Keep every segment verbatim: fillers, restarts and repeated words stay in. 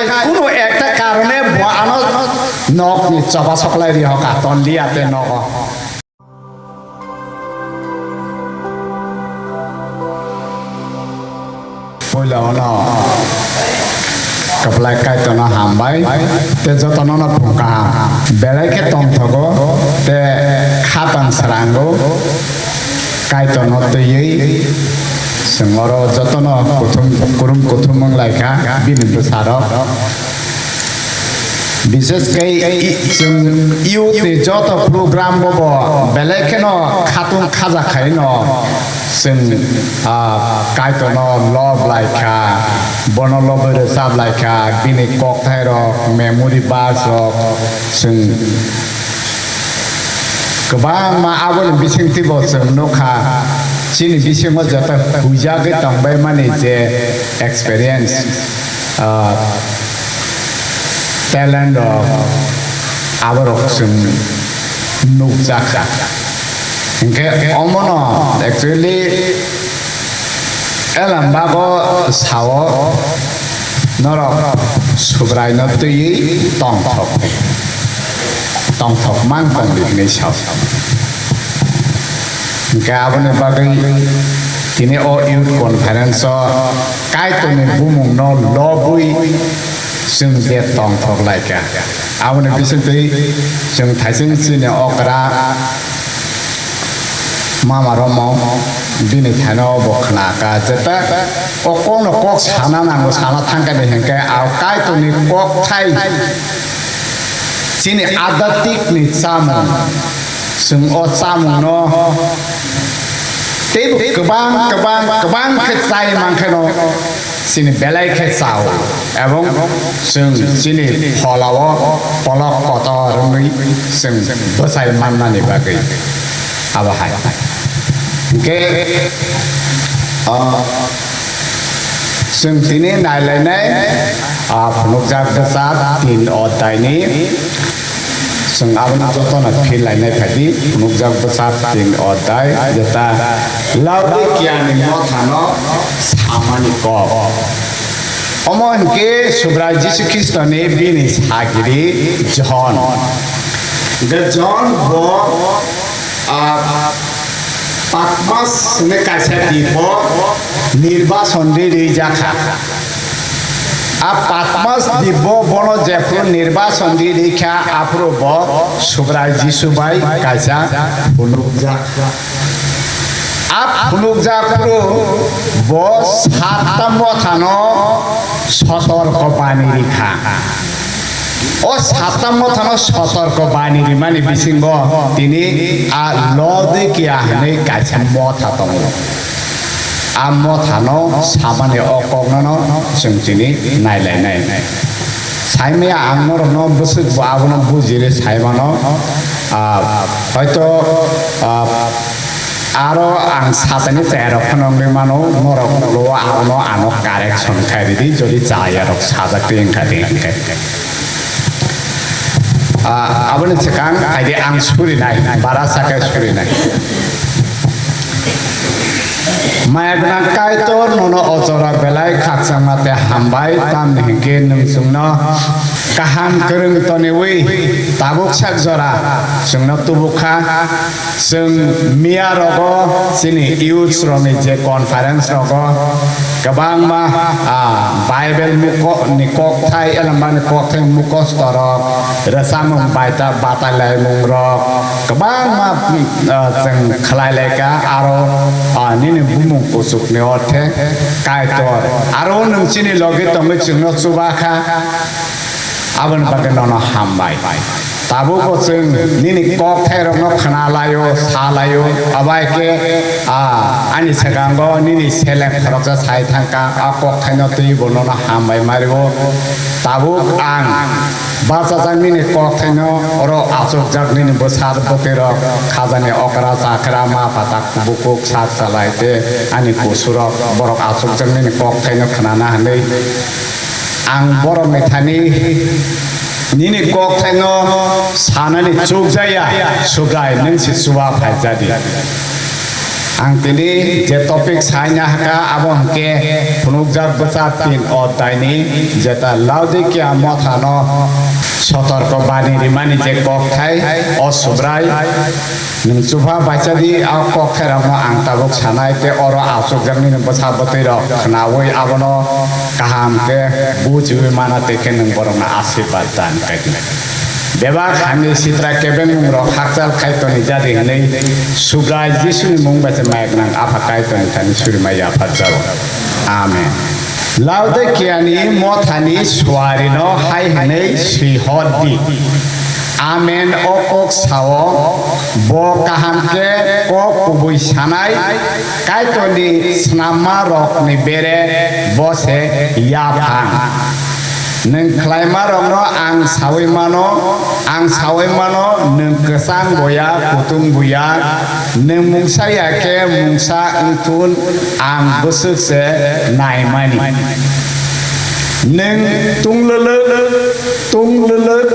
Kuno ekta karone bo ano nokni choba soklai ri hoka, ton liya te nogo. Puila ono kwplai Kaitorno hambai, te jotono no phung kaham. Belai khe tongthogo, te khatang srango, Kaitorno twiwi chwng oro jotono kuthum, kurum kuthum wng lai kha bini bwsarok. Bishes khe i-, chwng youth ni joto program bo bo belai kheno khatung khaja khai no chwng, ah, Kaitorno love lai kha, bono lobwi rwchap lai kha, bini kokthai rok, memory verse rok chwng kwbangma aboni bisingtwi bo chwng nukha, chini bisingo joto huijagwi tongbai mani je experience, ah, talent rok, aborok chwng nukjakha. Hinkhe omono actually Elambago sao norok Subraino twiwi tongthok, tongthok mang tongdi hinwi sao. Hinkhe aboni bagwi tini o youth conference o Kaitorni bumungno lobwi chwng je tongthok lai kha. Aboni bisingtwi chwng thaising chini okra Mama Romo bini thaino bo khna kha, jeta o kokno kok sana nango, sana thang kha de hinkhe a Kaitorni kokthai chini adaptikni chamung, chwng o chamungno teibo kwbang, kwbang, kwbang khe chai mankheno chini belai khe chao, ebong chwng chini pholao polok kotor wngwi chwng bwchai mannani bagwi abo hai. Hinkhe, ah, chwng tini nailainai, ah, phunukjak bwsa tin oddaini. Chwng abono jotono phil lainai phaidi, phunukjak bwsa tin odai, jeta Laodikiani mothano samani kok. Omo hinkhe Subrai Jisu Khristoni bini sagiri Johon. Hinkhe Johon bo, ah, Patmos hinwi kaisa dipo nirbason ri rijak kha. A Patmos dipo bono jephuru nirbason ri rikha, aphuru bo Subrai Jisu bai kaisa phunukjak. A phunukjak phuru bo satta mothano sotorko bani rikha. O satta mothano sotorko bani rimani bisingo tini a Laodikia hinwi kaisa motha tongo. A mothano samani o koknono chwng chini nailainai. Saimaya ang norokno bwswk bo abono bujire saimano, ah, hoito, ah, aro ang satani chayarok phano wngwi mano, norok ulo abono ano correction khai ridi, jodi chayarok sajak twi wngkha di hinkhe. Ah, aboni swkang kaide ang surinai, bara sakai surinai. Maya gwnang Kaitor, nono o jora belai khakchangma tei hambai, tamni hinkhe nwng chwngno kaham kwrwng toniwi tabuk sak jora chwngno tubukha. Chwng miya rogo chini youth rokni je conference rogo kwbangma, ah, Bible muko-, ni kokthai, elembani kokthai mukosto rok, rwchapmung baita-, batai laimung rok kwbangma, ah, chwng khlai lai kha, aro, ah, nini bumung kuchuk ni orthe Kaitor, aro nwng chini logi tongwi chwngno chuba kha. Aboni bagwi nono hambai. Tabukbo chwng nini kokthairokno khna laio, sa laio. Abo hai khe, ah, ani swkango nini seleng khoroksa sai thangkha, a kokthaino twibo nono hambai mario. Tabuk ang bachajak nini kokthaino, oro achukjak nini bwsar bwtwirok, khajani okra chakra, ma pata kubukuk sak chalai tei ani kusurok, borok achukjak nini kokthaino khnana hwnwi. Ang borokni thani nini kokthaino sanani chukjaya, Subrai, nwng se chuba phaijadi. Ang tini je topic saina haka abo hwnkhe phunukjak bwsa tin odhaini jeta Laodikia mothano sotorko bani rimani je kokthai, o Subrai, nwng chubha baisa di, a kokthairokno ang tabuk sanai tei oro achukjaknini bwsa bwtwirok khnaui abono kaham khe bujiui mana tei khe nwng borokno asirwad dan khaidi. Bebak hamni sitra kebengmungrok hakchal khai toni jadi hwnwi Subrai Jisuni mung bai se mayaknang Apha Kaitorni thani surima yapharjago. Amen. Laodikiani mothani suarino hai hwnwi swi hor di, Amen o kok sao, bo kaham khe kok kubui sanai, Kaitorni snammarokni bere bo se yaphang. Nwng khlaimarokno ang saui mano, ang saui mano, nwng kwchang boya, kutung boya, nwng mungsa ya khe mungsa wng thun, ang bwswk se naimani. Nwng tunglwlwk, tunglwlwk,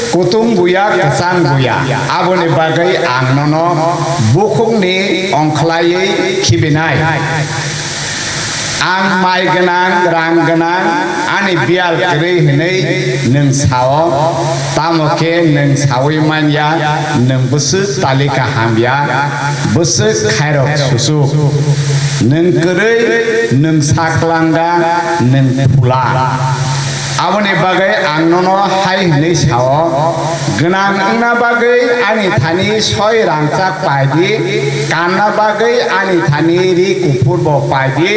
kutung buya, kwchang buya, aboni bagwi ang nono bukhukni ongkhlaiwi khibinai. Ang mai gwnang, rang gwnang, ani biyal kwrwi hwnwi nwng sao, tamo khe nwng saui man ya, nwng bwswk talika ham ya, bwswk khairok susuk. Nwng kwrwi, nwng saklangga, nwng phula. Aboni bagwi ang nono hai hwnwi sao, gwnang wngna bagwi ani thani soi rangchak pai di, kanna bagwi ani thani ri kuphur bo pai di,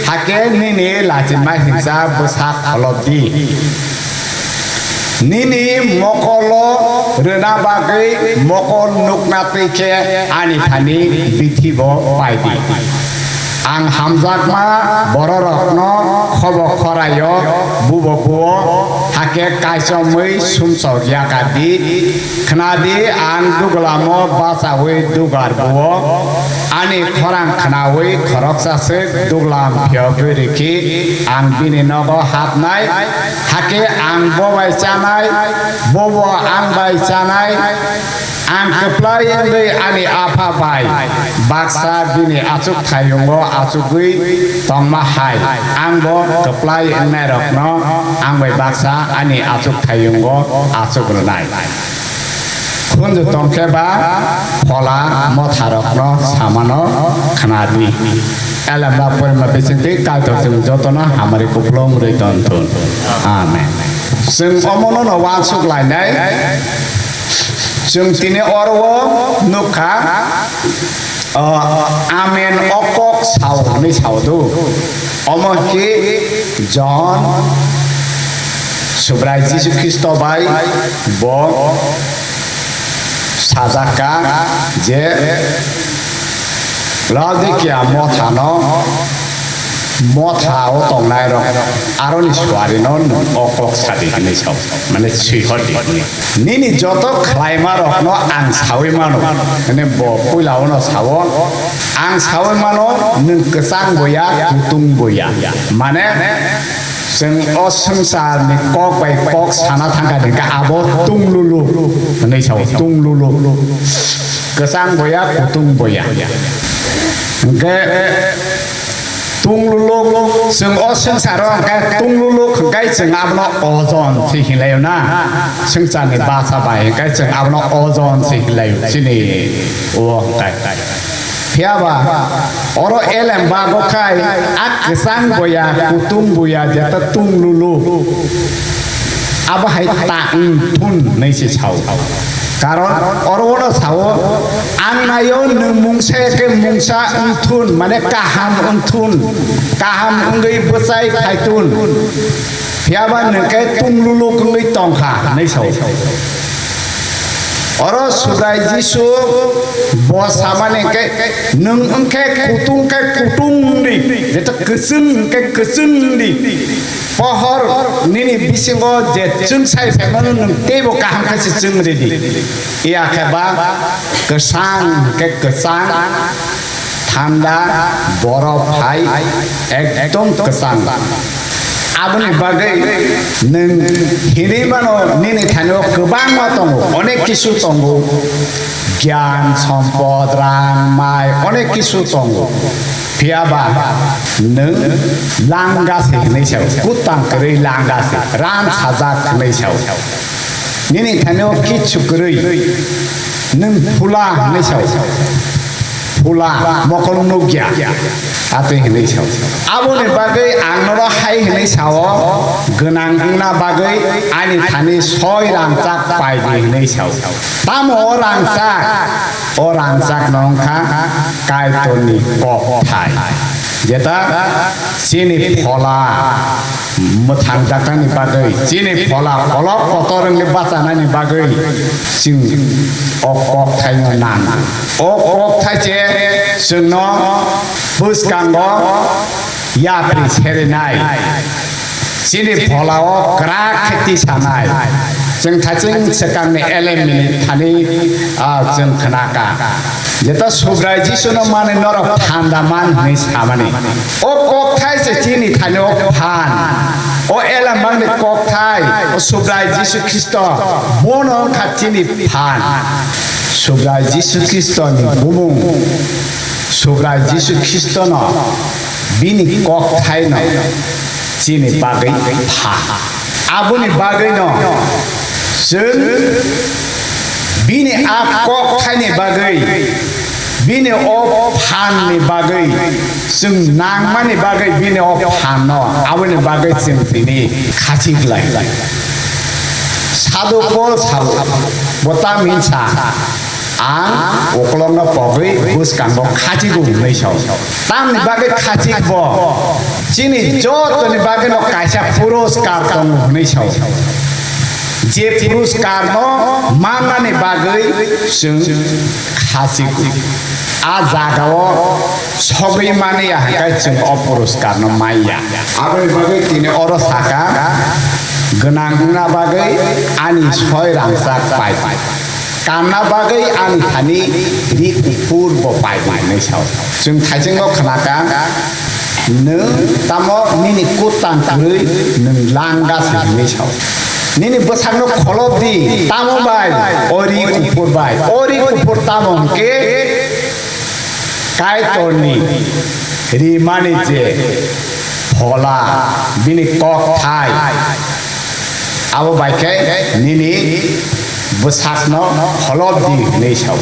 hakhe nini lachima himsa bwsa kholop di. Nini mokolo rwna bagwi mokol nukna twi khe ani thani bithi bo pai di. Ang hamjakma bororokno khobo khoraio bubo buo, hakhe kaichomwi sumsok yaka di. Khna di, ang duglamo bachaui dugar buo, ani khorang khnaui khoroksa swk duglam phiyogwi rikhi, ang bini nogo hapnai, hakhe ang bo bai chanai, bobo ang bai chanai. Ang kwplai wngwi ani Apha bai baksa bini achukthayungo achugwi tongma hai, angbo kwplai wngnairokno ang bai baksa ani achukthayungo achuk rwnai. Khunju tongkhe ba phola motharokno samano khna di. Elembak porima bisingtwi Kaitor chwng jotono hamari kupulung rwi ton thun. Amen. Chwng omono no uansuk lainai. Chwng tini oro o nukha, o, Amen o kok sao hwnwi sao do. Omo khe John Subrai Jisu Khristo bai bo sajak kha je Laodikia mothano, mothao tongnairok aroni suarino nwng o kok sadi hwnwi sao, mane swi hor di hwnwi. Nini joto khlaimarokno ang saui mano, hwnwi bo puilaono sao, ang saui mano nwng kwchang boya, kutung boya, mane chwng o swngcharni kok bai kok sana thangkha hwnkhe abo tungluluk hwnwi sao, tungluluk. Kwchang boya, kutung boya. Hwnkhe tungluluk, chwng o swngcharo hwnkhe tungluluk hwnkhe chwng abono ojon se hinlaio na. Swngcharni basa bai hwnkhe chwng abono ojon se hinlaio chini o hwnkhe. Phiyaba oro elem bago khai a kwchang boya, kutung boya, jeta tungluluk. Abo hai ta wng thun hwnwi se sao. Karon oro ono sao, ang naio nwng mungsa ya khe mungsa wng thun, mane kaham wng thun, kaham wngwi bwchai phai thun. Phiyaba nwng khe tungluluk wngwi tongkha hwnwi sao. Oro Subrai Jisu bo samani khe, nwng wngkhe kutung khe kutung di, jeto kwchwng wngkhe kwchwng di. Pohor nini bisingo je chwng sai phaimano nwng teibo kaham khe se chwng ridi. Iya khe ba kwchang khe kwchang, thanda, borof hai, ekdom kwchang. Aboni bagwi nwng hinwi mano, nini thani o kwbangma tongo, onek kisu tongo, gyan, sompod, rang, mai, onek kisu tongo. Phiya ba nwng langa se hinwi sao, kutang kwrwi langa se, ran sajak hinwi sao. Nini thani o kichu kwrwi, nwng phula hinwi sao. Phula, mokol nukya, atwi hinwi sao. Aboni bagwi ang nono hai hinwi sao, gwnang wngna bagwi ani thani soi rangchak pai di hinwi sao. Tamo o rangchak? O rangchak no wngkha Kaitorni kokthai. Jeta chini phola mwthangjaknani bagwi, chini phola kolok kotor wngwi bachanani bagwi chwng o kokthaino nango. O kokthai se chwngno bwskango yapri serinai, chini pholao kwrak khe tisanai. Chwng thaching swkangni elem minit thani, ah, chwng khnaka. Jeta Subrai Jisuno mani norok phanda man hwnwi samani. O kokthai se chini thani o phan. O elem mangni kokthai, o Subrai Jisu Khristo, bono wngkha chini phan. Subrai Jisu Khristoni bumung, Subrai Jisu Khristono bini kokthaino chini bagwi phan. Aboni bagwino chwng bini a kokthaini bagwi, bini o phanni bagwi, chwng nangmani bagwi bini o phanno, aboni bagwi chwng tini khachik lai. Sadhu Paul sao, bo ta minsa. Ang ukolokno pogwi bwskango khachigo hwnwi sao. Tamni bagwi khachikbo? Chini jotoni bagwino kaisa puroskar tongo hwnwi sao. Je puroskarno mannani bagwi chwng khachigo. A jagao sogwi mani ya hwnkhe chwng o puroskarno manya. Aboni bagwi tini oro saka, gwnang wngna bagwi ani soi rangchak pai. Kanna bagwi ani thani ri kuphur bo pai di hwnwi sao. Chwng thaichingno khnaka, nwng tamo nini kutang kwrwi nwng langa se hwnwi sao. Nini bwsakno kholop di, tamo bai, o ri kuphur bai. O ri kuphur tamo hwnkhe Kaitorni rimani je phola, bini kokthai, abo bai khe nini bwsakno holop di hwnwi sao.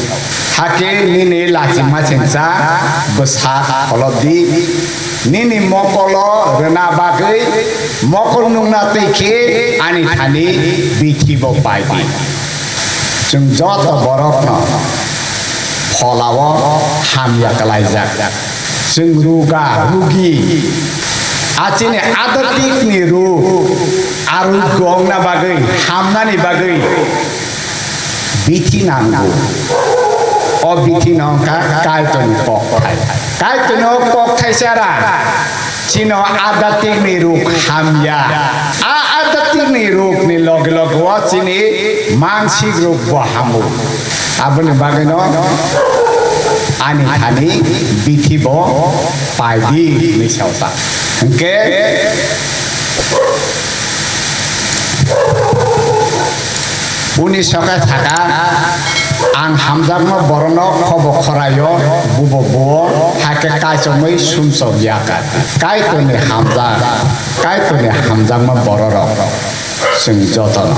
Hakhe nini lachima chensa bwsak holop di, nini mokolo rwna bagwi mokol nukna twi khe ani thani bithi bo pai di. Chwng joto borokno pholao hamya kwlaijak. Chwng ruga, rugi, a chini adhatikni ruk, arugya wngna bagwi, hamnani bagwi bithi nango. O bithi no wngkha Kaitorni kokthai. Kaitorni o kokthai chara. Chino adhatikni ruk hamya. A adhatikni rukni loge loge o chini mansik ruk bo hamo. Aboni bagwino ani thani bithi bo pai di hwnwi sao ta. Hwnkhe Uni soka saka, ang hamjakma borokno khobo khoraio, bubo buo, hakhe kaichomwi sumsok ya kha. Kaitorni hamjak, Kaitorni hamjakma bororok, chwng jotono,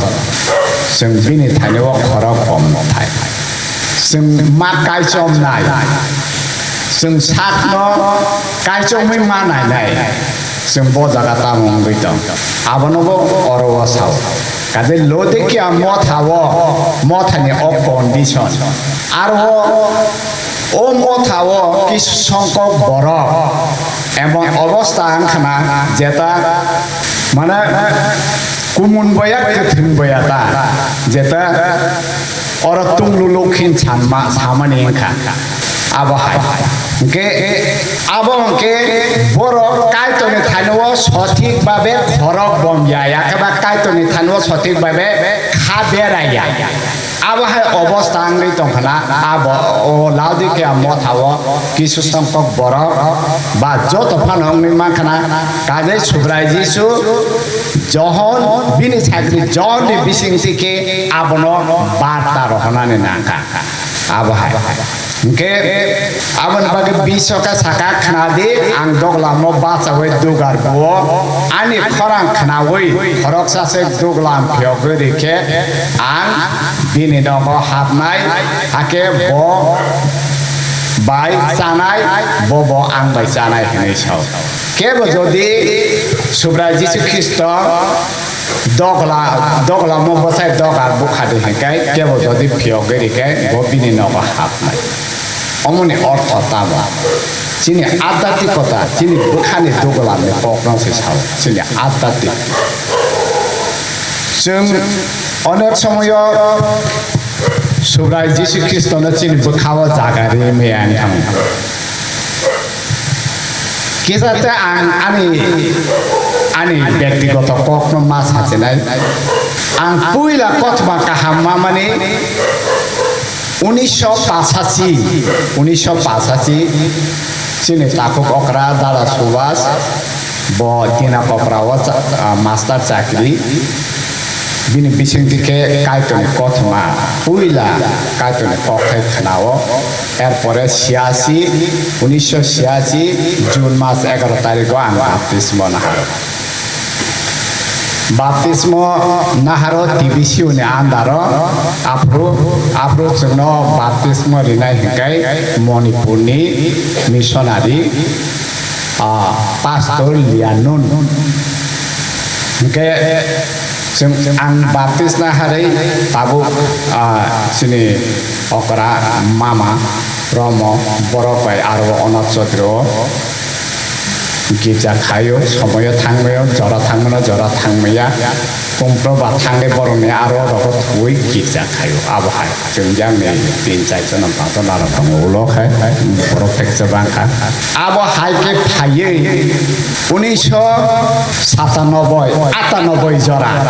chwng bini thainio khorok kom thai. Chwng ma kaichomnai, chwng sakno kaichomwi ma nainai, chwng bo jaga tamo wngwi tong. Abonobo oro o sao. Kaje Laodicea mothao, mothani o condition. Aro o mothao kisu songkok borok emon obosta wngkhana jeta, mane, kumun boya, kwthwng boya ta, jeta oro tunglu lukhin sanma, samani wngkha. Abo hai. Hwnkhe abo hwnkhe borok Kaitorni thainio sothik babe khorok bom ya, ya khe ba Kaitorni thainio sothik babe kha beraya. Abo hai obosta wngwi tongkhana, abo o Laodikia mothao kisu songkok borok ba joto phano wngwi mankhana, kajai Subrai Jisu Johon, bini sagri Johon ni bisingtwi khe abono barta rohornani nangkha. Abo hai. Hwnkhe aboni bagwi bisoka saka, "Khna di, ang doglamo bachaui dugar buo, ani khorang khnaui khoroksa se duglam phiyogwi rikhe ang bini nogo hapnai, hakhe bo bai chanai, bo bo ang bai chanai," hwnwi sao. Kebo jodi Subrai Jisu Khristo dogla, doglamo bwsai dogar bukha di hwnkhe, kebo jodi phiyogwi rikhe, bo bini nogo hapnai. Omoni ortho tamo? Chini adhatikota, chini bwkhani duglamni kokno se sao, chini adhatik. Chwng onek somoyo Subrai Jisu Khristono chini bwkhao jaga ri maya wng thango. Kisa te ang ani, ani bektigoto kokno ma sachinai. Ang puila kothoma kaham mamani unisho pachashi, unisho pachashi chini takhuk okra Dada Subhas, bo Dina Kopra o cha-, ah, master chakri. Bini bisingtwi khe Kaitorni kothoma, puila Kaitorni kokthai khnao. Erpore siyashi, unisho siyashi, June mas egaroh tarikh o ang baptismo naharo. Baptismo naharo T B C ni andaro, aphuru, aphuru chwngno baptismo rinai hwnkhe Manipurni missionary, ah, Pastor Lianun. Hwnkhe chwng, ang baptisma harwi tabuk, ah, chini okra mama Romo borok bai aro Onat Chaudhary o girja khaio, somoyo thangmaio, jora thangmano jora thangmaya, kumpro ba thangwi borokni aro rogo thwi girja khaio. Abo hai chwng yang ni tin char jona bato naro tongo ulo khai, borok teksa bangkha. Abo hai khe phaiwi unisho satanoboi, atanoboi jora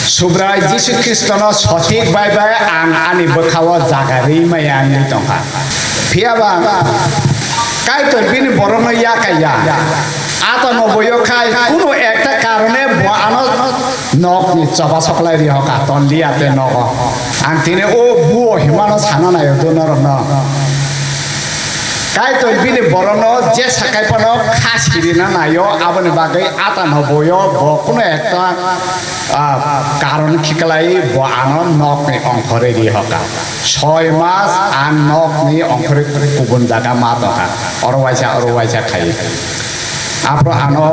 Subrai Jisu Khristono sothik bai bai ang ani bwkhao jaga ri maya wngwi tongkha. Phiyaba Kaitor bini borokno yakaiya. Atanoboi o khai kunu ekta karone bo ano nokni choba soklai ri hoka, ton liya te nogo. Ang tini o buo himano sana naio do norokno. Kaitor bini borokno je sakai phano kha sirina naio, aboni bagwi atanoboi o bo kunu ekta, ah, karon khiklai bo ano nokni ongkhorwi ri hoka. Soi mas ang nokni ongkhorwi kubun jaga ma tongkha. Oro waisa, oro waisa khai. Aphuru ano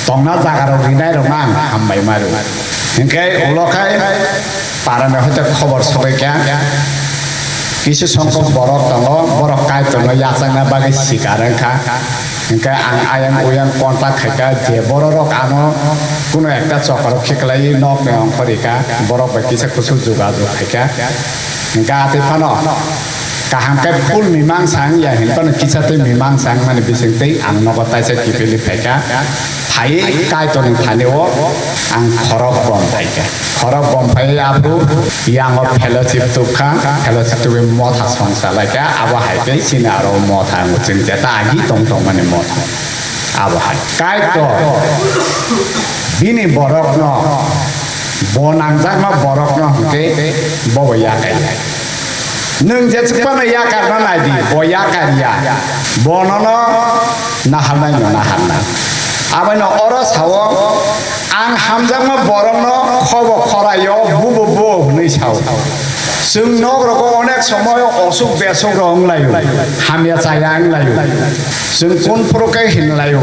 tongna jaga rok rinai rok no ang hambai ma rw. Hinkhe ulo khai parani hoite khobor sogwi kha. Kisu songkok borok tongo, borok Kaitorno yachakna bagwi sikar wngkha. Hinkhe ang ayang uyang contact khaikha, je bororok ano kuno ekta chokoro khiklaiwi nokni ongkhorikha, borok bai kisa kusu jogajog khaikha. Hinkhe atwi phano kaham khe full mimang sang ya hinphano kisa twi mimang sang mani bising twi ang nogo taisa kiphilwi phaikha. Phaiwi Kaitorni thani o ang khorok bom phaikha. Khorok bom phaiwi aphuru yango fellowship tukha, fellowship tukwi motha songsa laikha, abo hai khe chini aro motha wng chwng jeta agi tong tongmani motha. Abo hai Kaitor bini borokno, bo nangjakma borokno hwnkhe bobo yakai. Nwng jeswk phano yakarna nai di, bo yakar ya. Bo nono naharnai no naharnai. Abono oro sao, ang hamjakma borokno khobo khoraio, bubo buo hwnwi sao. Chwng nok rogo onek somoy osuk besuk rok wng laio, hamya chaya wng laio. Chwng kun phuru khe hin laio.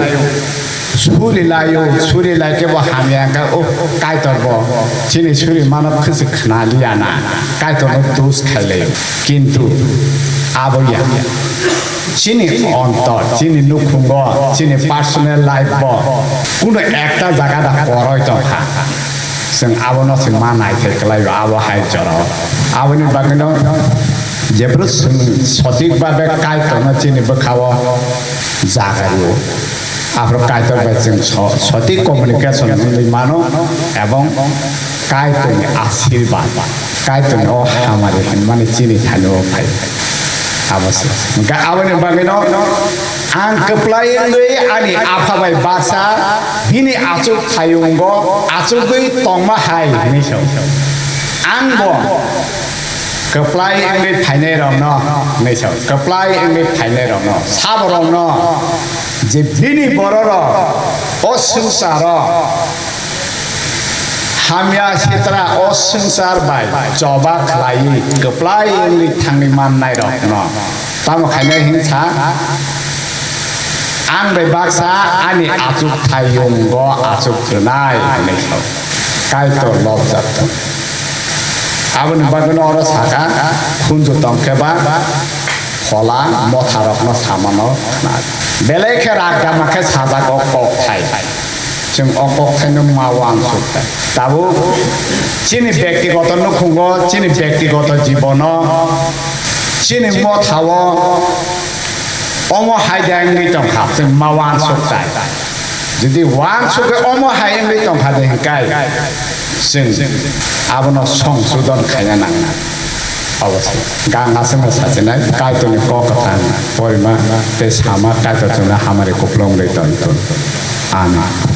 Suri laio, suri lai khe bo hamya wngkha, o Kaitor bo chini suri mano khwchwk khna liya na, Kaitorno dus khai laio. Kintu abo ya. Chini ontor, chini nukhungo, chini personal life bo kuno ekta jaga da koroi tongkha. Chwng abono se ma naithai kwlaio, abo hai jorao. Aboni bagwino jephru chwng sothik babe Kaitorno chini bwkhao jaga rwo. Aphuru Kaitor bai chwng so-, sothik communication wngwi mano, ebong Kaitorni asirwad, Kaitorni o hamari hwnmani chini thani o phai. Abo se. Hwnkhe aboni bagwino ang kwplai wngwi ani apha bai baksa bini achuk thayungo achugwi tongma hai hwnwi sao. Ang bo kwplai wngwi phainai rokno hwnwi sao. Kwplai wngwi phainai rokno, sabo rokno je bini bororok o swngcharo hamya sitra o swngchar bai choba khlaiwi kwplai wngwi thangwi mannai rokno tamo khainai hwnsa ang bai baksa ani achuk thayungo achuk rwnai hwnwi sao. Kaitor lobjak thung. Aboni bagwino oro saka, khunju tongkhe ba phola motharokno samano khna. Belai khe rak gama khe sajak o kok thai. Chwng o kok thaino ma uansuk thai. Tabuk chini bektigoto nukhungo, chini bektigoto jibono, chini mothao omo hai de wngwi tongkha, chwng ma uansuk thai. Jodi uansuk khe omo hai wngwi tongkha de hwnkhe chwng abono songsodon khaina nangnai. Obo se. Ganga songno sachinai, Kaitorni kok kwthang porima tei sama Kaitor chwngno hamari kupulung rwi tongthun. Amen.